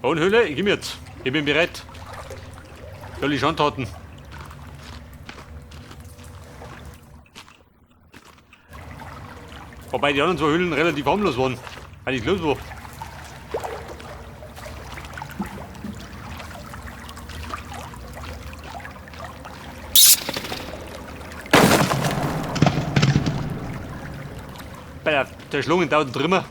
Und Höhle, ich geh jetzt. Ich bin bereit. Soll ich schon taten? Wobei die anderen zwei Höhlen relativ harmlos waren. Weil ich los war. Bei der Schlungen da unten drüber.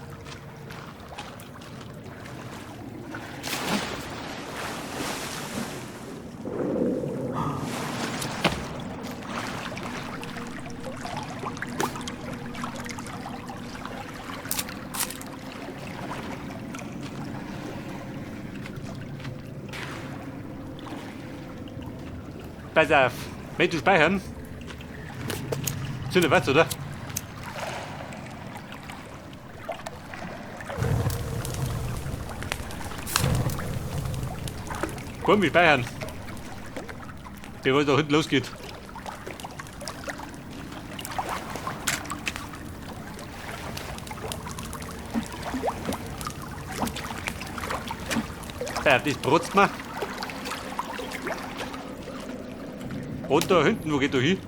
Pass auf, möchtest du speichern? Sind was, oder? Komm, wir speichern. Bevor es da hinten losgeht. Ja, das brutzt man. Und da hinten, wo geht da hin?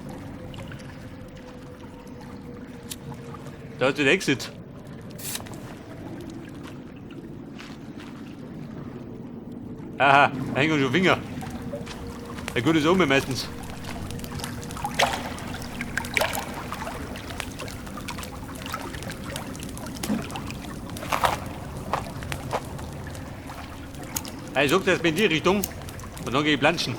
Da ist der Exit. Aha, da hängen schon Finger. Der Gute ist oben meistens. Ich sag das in die Richtung und dann gehe ich planschen.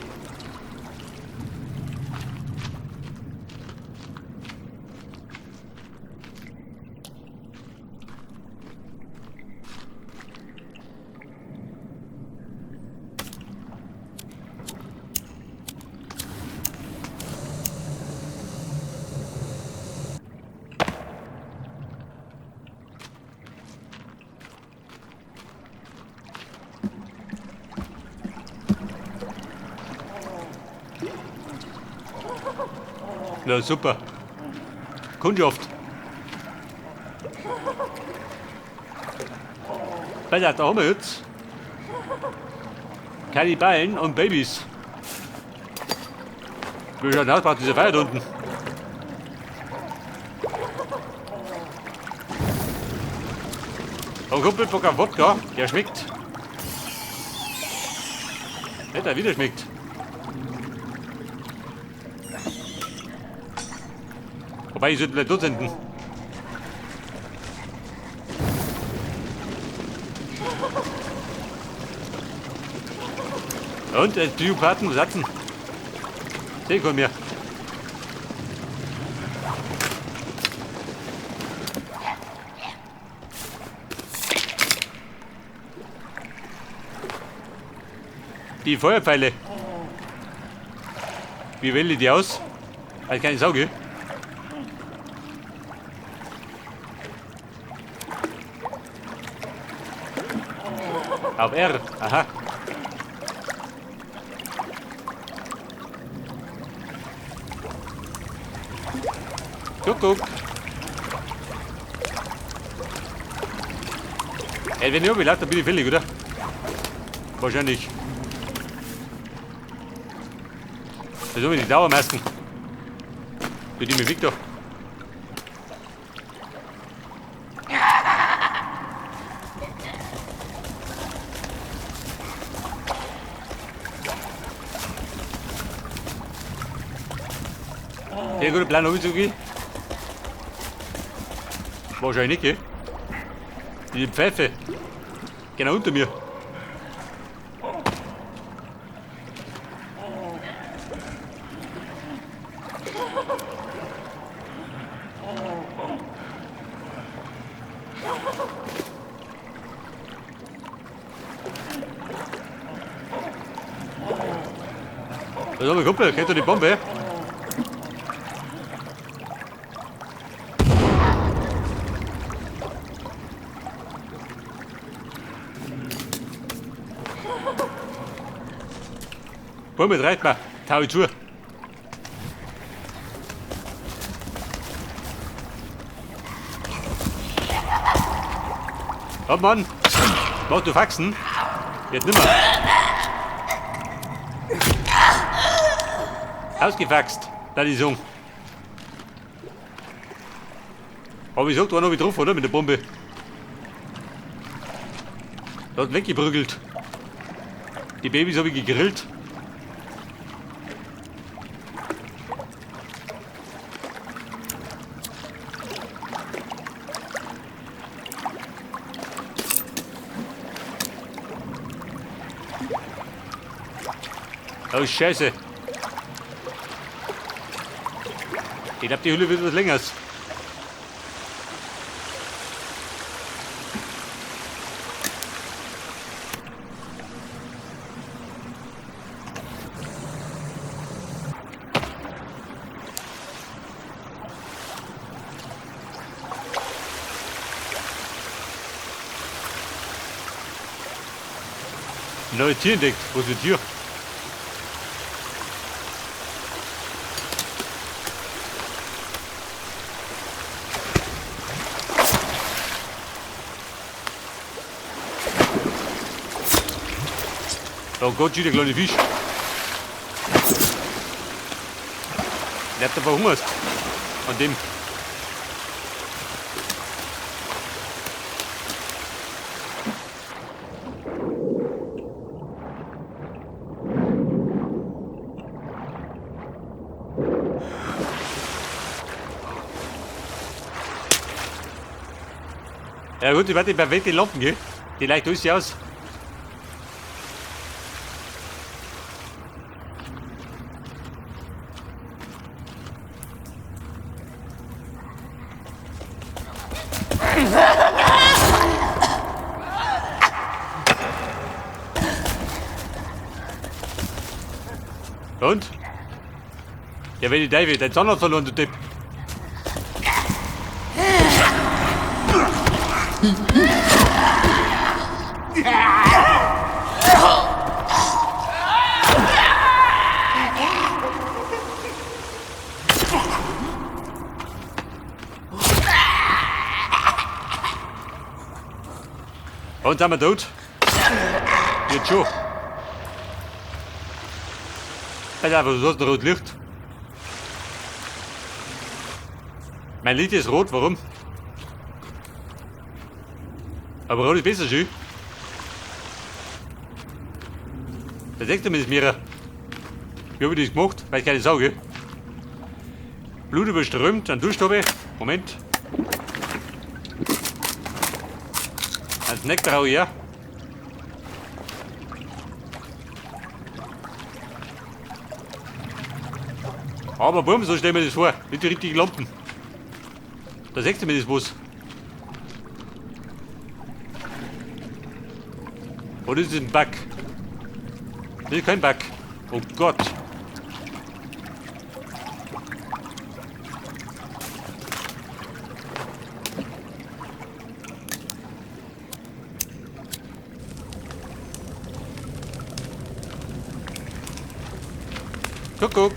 Na super. Kundschaft. Pass auf, da haben wir jetzt Kannibalen und Babys. Wie schaut denn aus, macht diese Feier da unten? Ein Kumpel Bock auf Wodka, der schmeckt. Nicht, der wieder schmeckt. Wobei, ich sollte vielleicht dort senden. Und, Psychopathen, was hat's denn? Seh von mir. Die Feuerpfeile. Wie wähle ich die aus? Also keine Sau, gell? Auf R, aha. Kuckuck. Ey, wenn ich runterlaufe, dann bin ich fällig, oder? Wahrscheinlich. Das ist die Dauermasken. Die, die mich Victor. Sehr guter Plan, umzugehen. Wahrscheinlich nicht, gell? Die Pfeife. Genau unter mir. Was haben wir, Kumpel? Kennt ihr die Bombe? Bombe, reicht mir. Tau ich zu. Oh Mann, mach du Faxen? Jetzt nimmer. Ausgefaxt, da die Song. Aber ich sag, da war noch wie drauf, oder? Mit der Bombe. Da hat weggeprügelt. Die Babys habe ich gegrillt. Oh Scheiße. Ich glaube, die Hülle wird was längeres. Neues Tier entdeckt. Wo ist das Tier? Oh Gott, der kleine Fisch. Der hat da verhungert. An dem. Ja gut, ich werde die perfekte Lampen, gell? Die leicht alles aus. Und? Ja, wenn ich David, dein Zahnrad verloren, du Depp. Und sind wir tot? Jetzt schon. Pass auf, du hast ein rotes Licht. Mein Licht ist rot, warum? Aber rot ist besser schön. Da siehst du mit mir. Wie hab ich das gemacht? Weiß keine Sau, gell? Blut überströmt, einen Dusch habe ich. Moment. Ein Snack brauche ich ja. Aber bumm, so stellen wir das vor. Mit den richtigen Lampen. Da siehst du mir das was. Oder ist das ein Bug? Das ist kein Bug. Oh Gott. Kuckuck.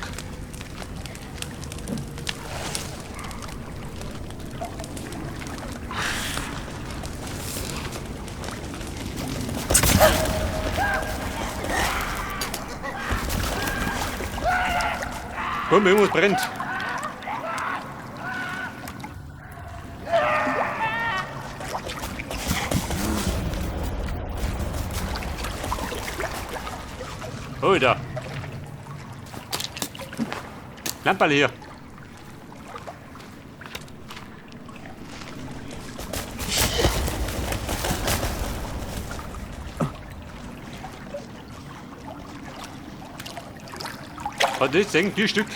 Komm, irgendwas brennt. Oh, da. Lamperl hier. Was ist denn? 4 Stück.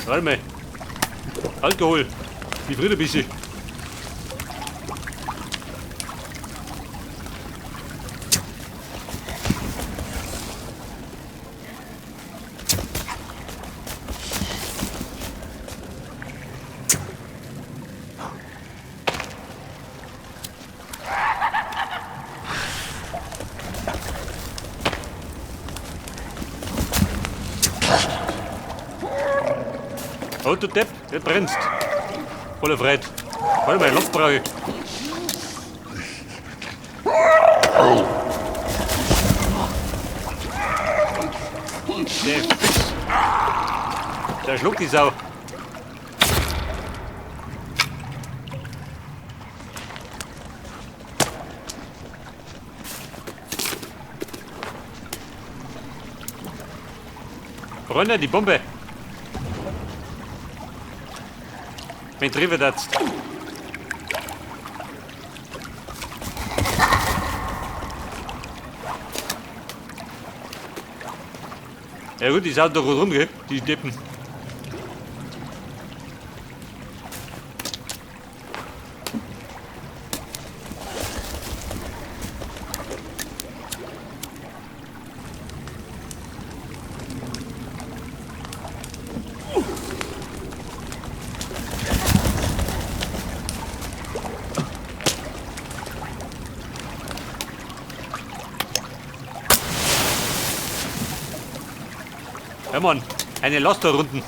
Warte mal. Alkohol. Wie früher ein bisschen. Oh, du Depp, der brennst. Voller Freit. Warte mal, Luft brauche ich. Der Fix. Der schluckt die Sau. Freunde, die Bombe. Mein Treffer das. Ja gut, die sind doch rum, gell? Die Deppen. Ja Mann, eine Last da unten.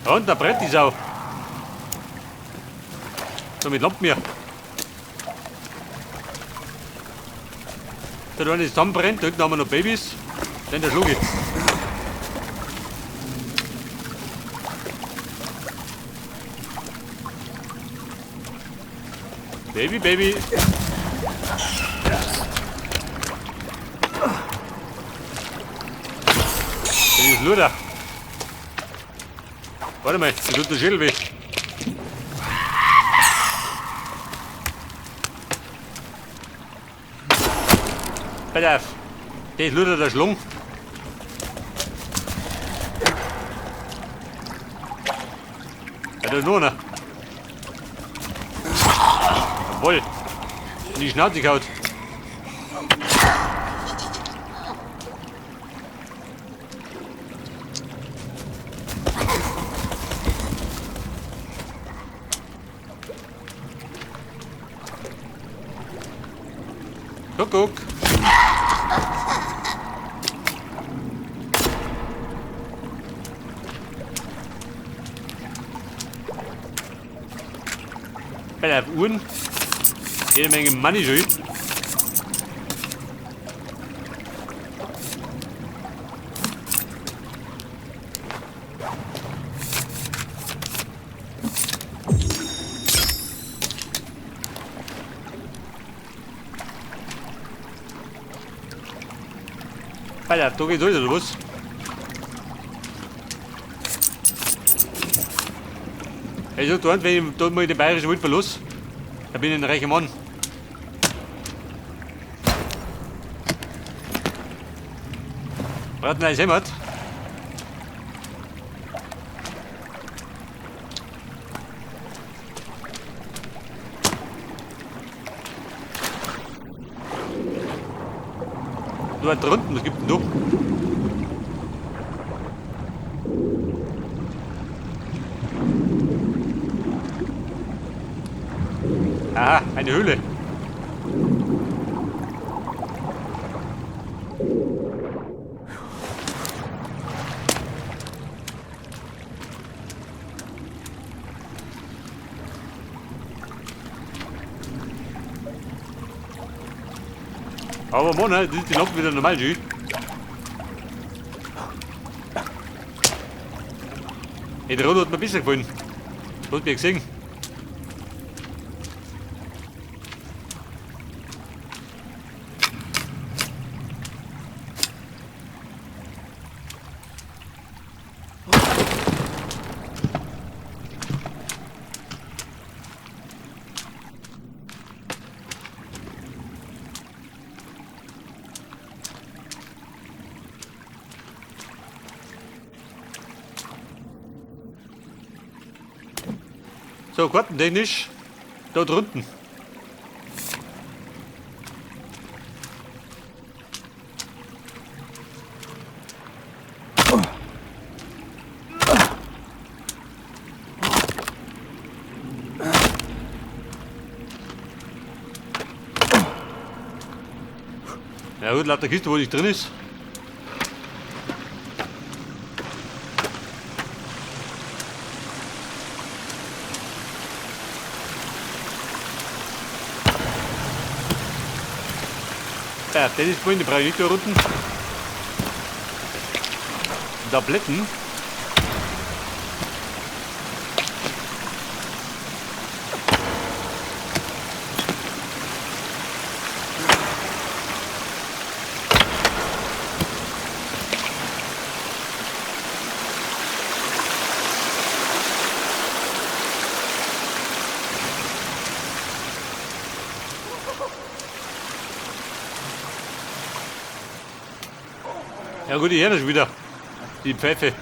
Und da brennt die Sau. So mit Lampen mir. Da wenn es zusammenbrennt, da hinten haben wir noch Babys. Dann der Schlucke. Baby, Baby. Das ist Luder. Warte mal, das tut der Schädel weh. Pass auf, das ist Luder der Schlung. Ja, da ist noch einer. Jawohl. In die Schnauze gehauen. Kuckuck. Bei der Uhren. Jede Menge Money schon. Alter, da geht's durch, oder was? Ich sag dir, wenn ich da mal den bayerischen Wald verlasse, dann bin ich ein reicher Mann. Braucht ein neues Hemd. Du da drunten, was gibt denn da? Aha, eine Höhle. Aber Mann, das ist die Lampe wieder normal, schön. Ey, der Rote hat mir besser gefallen. Hat mir gesehen. So, kartentechnisch. Da drunten. Ja gut, laut der Kiste, wo nicht drin ist. Ja, das ist vorhin, die brauche ich nicht da unten. Tabletten. Ja gut, ich höre schon wieder. Die Pfeife.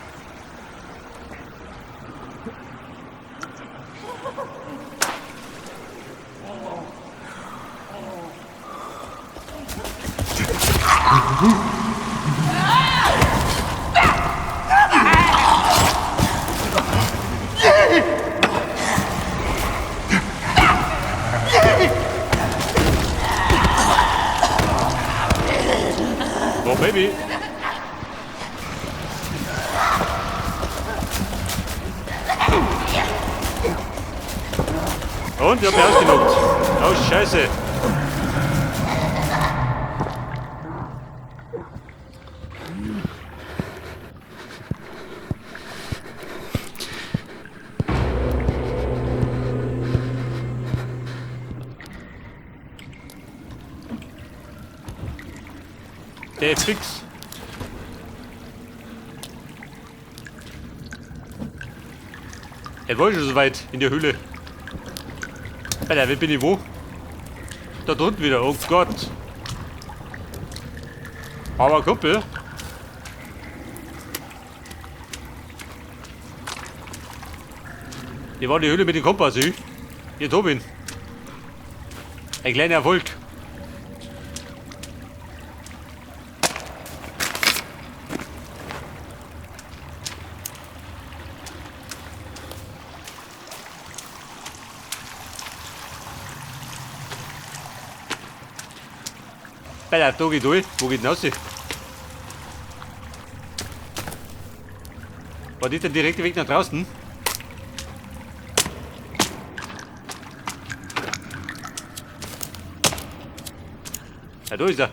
Oh Baby. Und ich hab mich ausgenockt. Oh Scheiße. Der ist fix. Er war schon so weit in der Höhle. Alter, wer bin ich wo? Da drunten wieder, oh Gott. Aber Kumpel. Hier war die Höhle mit dem Kompass, ich. Hier oben. Ein kleiner Erfolg. Alter, da geht durch. Wo geht denn raus? War das der direkte Weg nach draußen? Ja, da ist er.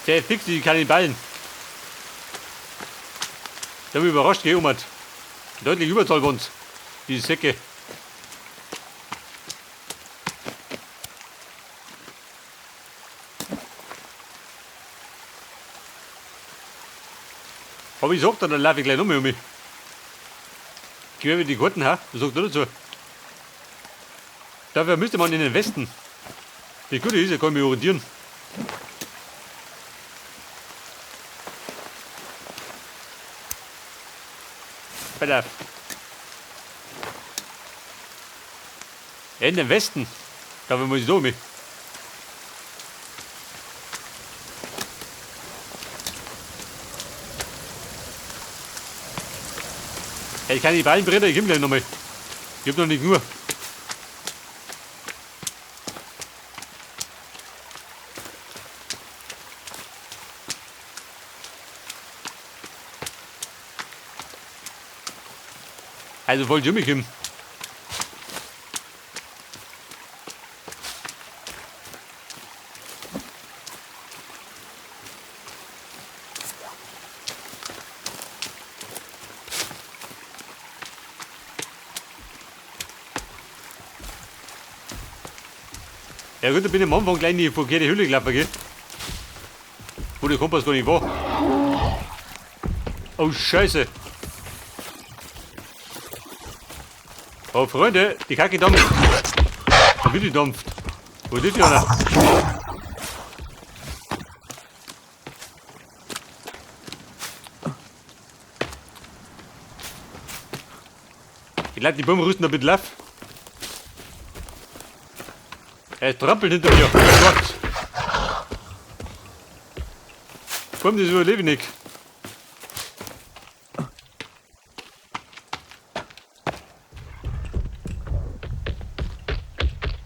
Der fix die Kannibalen. Da bin ich überrascht, geh um. Deutlich Überzahl bei uns. Die Säcke. Aber ich sag dann, dann laufe ich gleich noch mehr um mich. Geh mir die Karten, ha? Was sagt er dazu? Dafür müsste man in den Westen. Die Gute ist, ich kann mich orientieren. Alter. In den Westen. Dafür muss ich so mit. Ich kann die beiden Bretter, ich gebe gleich nochmal. Ich hab noch nicht nur. Also voll Jimmy Kim. Ja gut, da bin ich am Anfang gleich in die verkehrte Höhle gelaufen, gell? der Kompass gar nicht war. Oh, Scheiße. Oh, Freunde, die Kacke dampft. Da wird die dampft. Wo ist die einer? Ich leite die Bäume rüsten ein bisschen auf. Er trampelt hinter mir. Oh Gott. Komm, das überlebe ich nicht.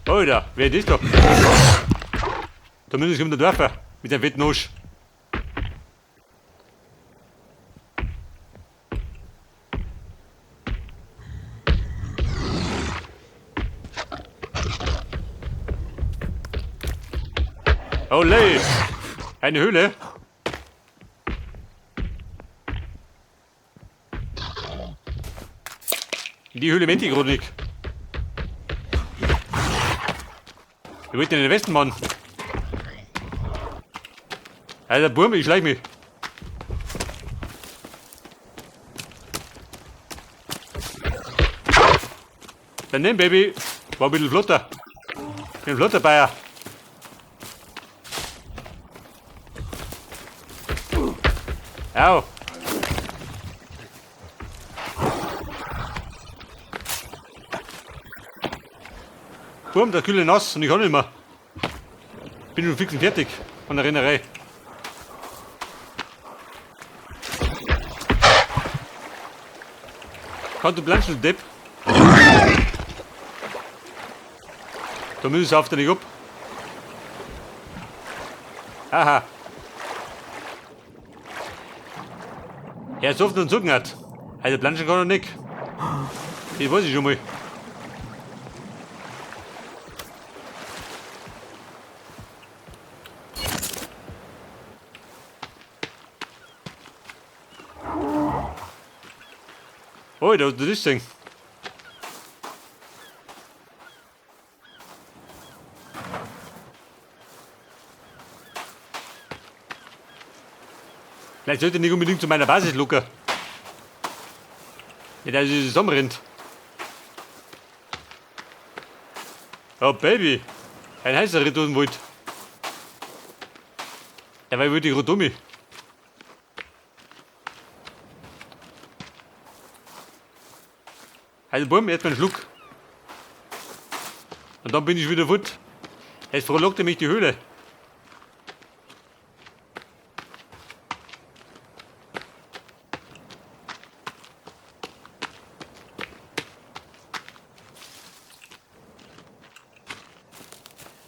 Alter, wer ist das da? Zumindest kommt der Dörfer mit dem fetten Arsch. Olé! Eine Höhle. In die Höhle möchte ich gerade nicht. Ich wollte in den Westen, Mann. Alter Burm, ich schleich mich. Dann nimm, Baby. War ein bisschen flotter. Bin flotter Bayer. Au. Burm, der Kühle nass und ich kann nicht mehr. Bin schon fix und fertig von der Rennerei. Kann du planschen, Depp? Da müssen sie auf nicht ab. Aha. Er ist offen und zucken hat. Also planschen kann er nicht. Das weiß ich schon mal. Oh, da ist das Ding. Vielleicht sollte ich nicht unbedingt zu meiner Basis lucken. Ja, da ist zusammenrennt. Oh, Baby. Ein heißer Ritt aus dem Wald. Dabei würde ich rot um mich. Also, Bumm, erstmal einen Schluck. Und dann bin ich wieder fort. Es frohlockte mich die Höhle.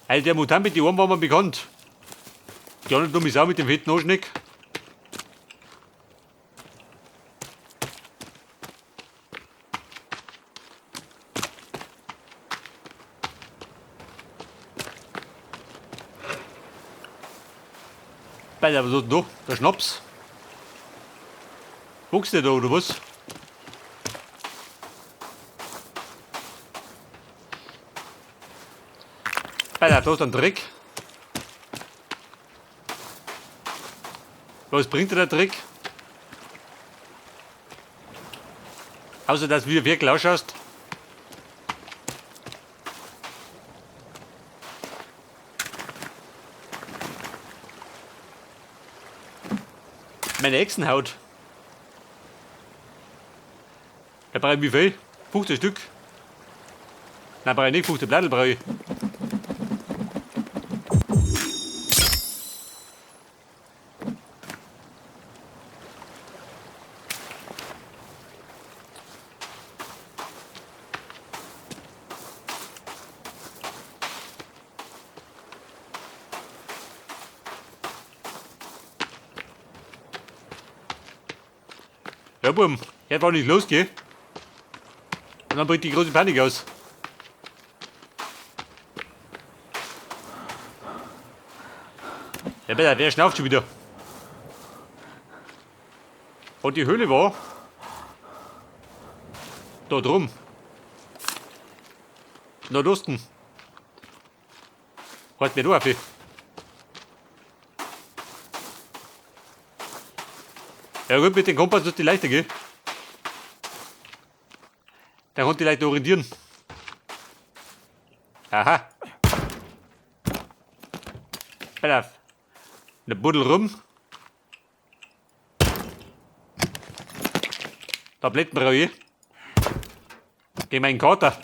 Also der Mutant mit den Ohren war mir bekannt. Die anderen dumme Sau mit dem fetten Arschneck. Alter, was ist denn da? Der Schnaps. Wuchs der da oder was? Alter, da ist ein Dreck. Was bringt dir der Dreck? Außer, dass du wie wirklich ausschaust. Meine Echsenhaut. Da brauche ich wie viel? 15 Stück. Nein, brauche ich nicht, 15 Blattel brauche ich. Ja, Bum, jetzt war nicht losgehen. Und dann bricht die große Panik aus. Ja, bitte, wer schnauft schon wieder? Und die Höhle war da drum. Nordosten. Halt mir da auf. Ja gut, mit dem Kompass wird die leichter, gell? Da konnte ich leichter orientieren. Aha. Pass auf. Eine Buddel rum. Tabletten brauche ich. Gegen meinen Kater.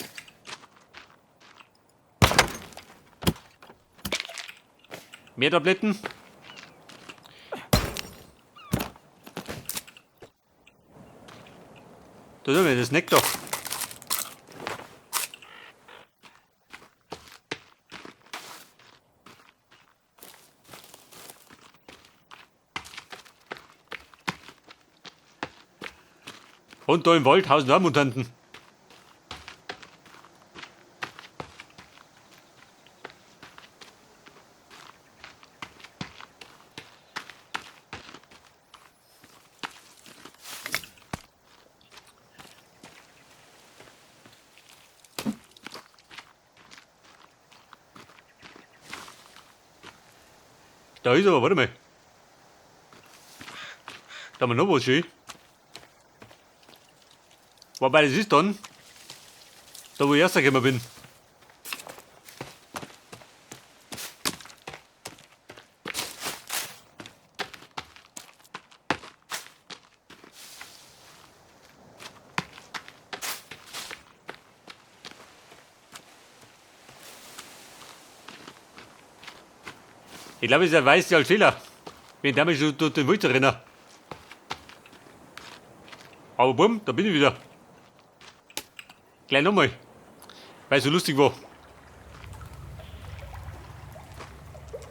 Mehr Tabletten. Da tun wir das Nektar. Und da im Wald hausen auch Mutanten. Da ist aber, warte mal. Da haben wir noch was schön. Wobei das ist dann, da wo ich erst gekommen bin. Ich glaube, es erweist sich als Fehler, wenn ich damit schon durch den Wald renne. Aber bumm, da bin ich wieder. Gleich nochmal, weil es so lustig war.